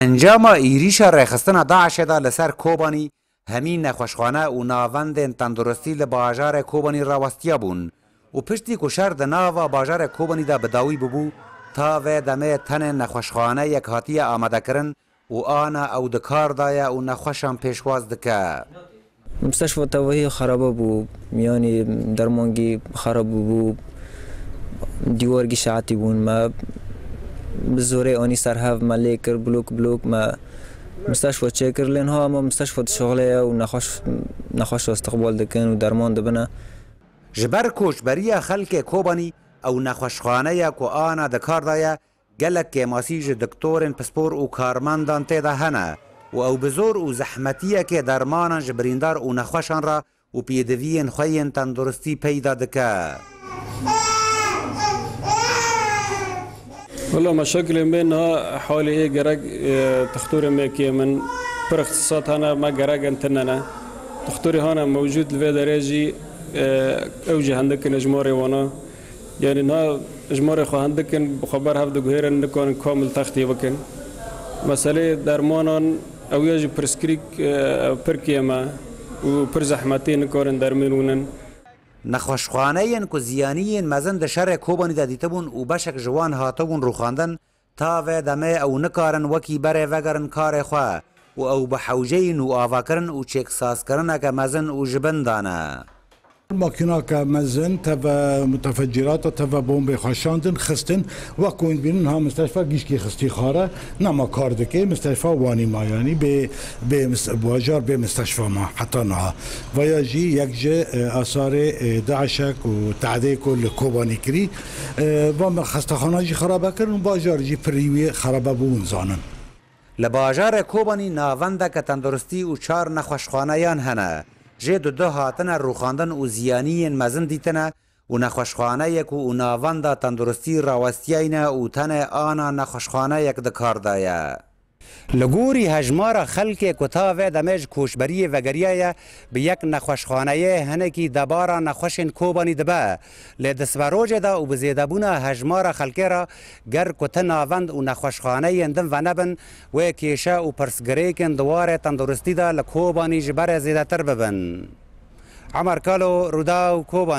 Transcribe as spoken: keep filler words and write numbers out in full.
Encama êrîşa rêxistina DAIŞê de li ser Kobanî, hemî nexweşxane û navendên tenduristî li bajarê Kobanî rawestiya bûn û piştî ku şer di nava bajarê Kobanî de bi dawî bûbû, ta vê demê tenê nexweşxaneyek hatiye amadekirin û ana ew di kar de ye û nexweşan pêşwaz dike. Misteşfa tevahî xeraba bû, yanî dermangî xerab bû, dîwargî şeetî bûn. Me bi zorê anî ser hev, me lê kir blok blok, me misteşfa çêkir, lê niha me misteşfa dişixulê ye û nexweş, nexweş istiqbal dikin û derman dibine. Ji ber koçberiya xelkê Kobanî, ew nexweşxaneya ku ana di kar de ye, gelek kêmasî ji doktorên pispor û karmendan tê de hene û ew bi zor û zehmetiyekê dermanan ji birîndar û nexweşan re û pêdiviyên xwe yên tenduristî peyda dike. Wela meşakilên me niha halê ê gerek, e, dixtorê me kêm in, pir ixtisat hene, me gerek in tune ne. Dixtorê hane mewcûd li vê derê jî, e, ew jî hendik in ji marê wana. Yanî niha ji marê xwe hindik in, bi xwe ber hev diguhêrin, nikarin kamil textî bikin. Meselê dermanan ew ya jî pirsgirêk, e, pir kêm e û pir zehmetî, nikarin dermên winin. Nexweşxaneyên ku ziyaniyên mezin di şerê Kobanî de dîtibûn û beşek ji wan hatibûn rûxandin, ta vê demê ew nikarin wekî berê vegerin karê xwe û ew bi hewceyî nûavakirin û çêksazkirineke mezin û ji bin de ne. Makînake mezin, teve mutefecîrata, teve bombê xwe şandin, xistin. Wek ku hûn dibînin, ha misteşfa gişkî xistî xare, nema kar dike, misteşfa wanî ma, yanî bê, bê mis-, bajar bê misteşfa ma heta niha. Vaya jî yek ji, e, asarê, e, DAIŞek û tehdê ku li Kobanî kirî, e, va me xestexana jî xerabe kirin û bajar jî pirî wî xerabe bû, hûn zanin. Li bajarê Kobanî navendeke tenduristî û çar nexweşxaneyan hene. Jê du du hatine rûxandin û ziyaniyên mezin dîtine û nexweşxaneyek û navenda tenduristî rawestiyayne û tenê ana nexweşxaneyek di kar de ye. Li gorî hejmara xelkê ku ta vê demê ji koçberiyê vegeriyaye, bi yek nexweşxaneyê hinekî debara nexweşên Kobanî dibe. Lê di siberojê de û bi zêdebûna hejmara xelkê re, ger ku ti navend û nexweşxaneyên din venebin, wê kêşe û pirsgirêkên di warê tenduristî de li Kobanî ji berê zêdetir bibin. Emer Kalo, Rûdaw, Kobanî.